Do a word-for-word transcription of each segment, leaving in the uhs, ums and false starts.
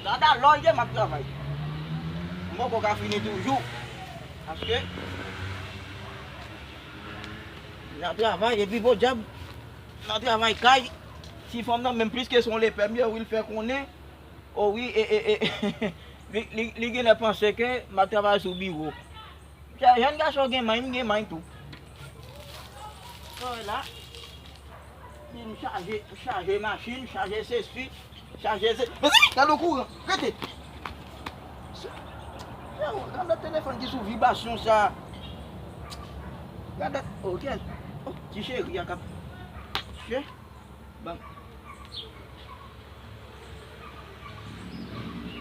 Gad alò ye m ap travay. M poko ka fini toujou. Paske m ap travay epi podyab m ap travay kay. Ti fanm nan menm plis ke se yon lepè m ye, wi, l fè konnen. O wi, e, e, e, li, li, li genlè panse ke m ap travay sou biwo. Jèn gason gen may, m gen may tou. Sa w wè la, m chaje, m chaje machin, m chaje sesi, m chaje se, gad yon kouran, rete. Gad lòt telefòn ki sou vibrasyon sa. Gad lòt, ok. Oh, ti cheri a k ap, che. Ban.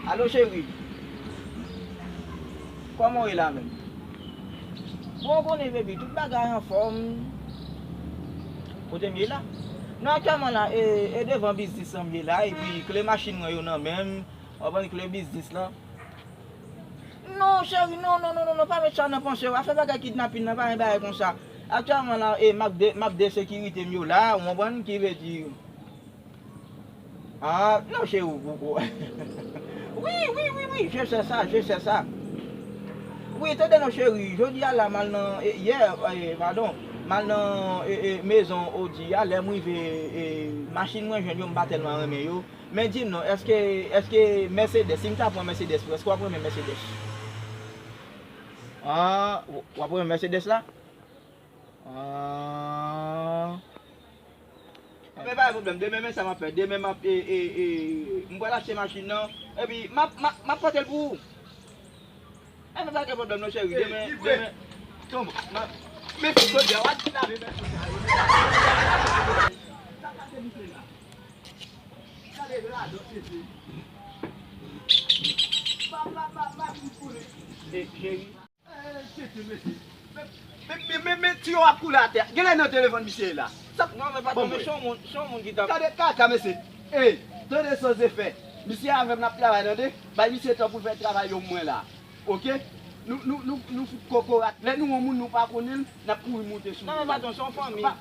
Alo, cheri. Kòman w ye la menm? Bon, w konnen, baby, tout bagay anfòm. Kote m ye la? Non, aktyèlman la, e, e devan biznis lan m ye la, epi kle machin mwen yo nan men m. W konprann, kle biznis lan. Non, cheri, non, non, non, non, non, pa met sa nan panse w. Afè bagay kidnapin nan, pa gen bagay konsa. Aktyèlman la, e, m ap de, m ap de sekirite m yo la, w konprann, ki vle di, ah, non, cheri, ou, ou, ou. Wi, wi, wi, wi, je sais ça, je sais ça. Wi, tande non, cheri, jodi a la, m al nan, e, yè, e, padon, m al nan, e, e, mezon Audi a, lè m rive, e, machin mwen jwenn yo, m pa tèlman renmen yo. Men di m non, èske, èske Mercedes, si m ta pran Mercedes pou, èske w ap renmen Mercedes? Ah, w ap renmen Mercedes la? Ah. Men pa gen pwoblèm, demen men sa m ap fè, demen m ap, e, e, e, m pral achte machin nan, epi m ap, m ap, m ap pote l pou ou. Enben pa gen pwoblèm non, cheri, demen, demen. Tonbo, m ap, men si jodi a, w ap lave men. Sa pa te bouke la. Gade radòt mesye. Ba, ba, ba, ba, ti koule. E, cheri. E, tete mesye. Men, men, men, men, men, ti yo ap koule atè. Genlè nan telefòn misye ye la. Sa, non, men pa bon, tande, se yon moun, se yon moun ki t ap gade kaka, mesye. E, tande san zefè. Misye avè m n ap travay, tande. Bay misye tan pou l fè travay yo mwen la. Ok? Nou, nou, nou, nou fout kokorat. Lè nou wè yon moun nou pa konnen l, n ap kouri moute sou li. Non, men pa, tande, se yon fanmi. Pa,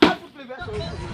al fout leve sou yo.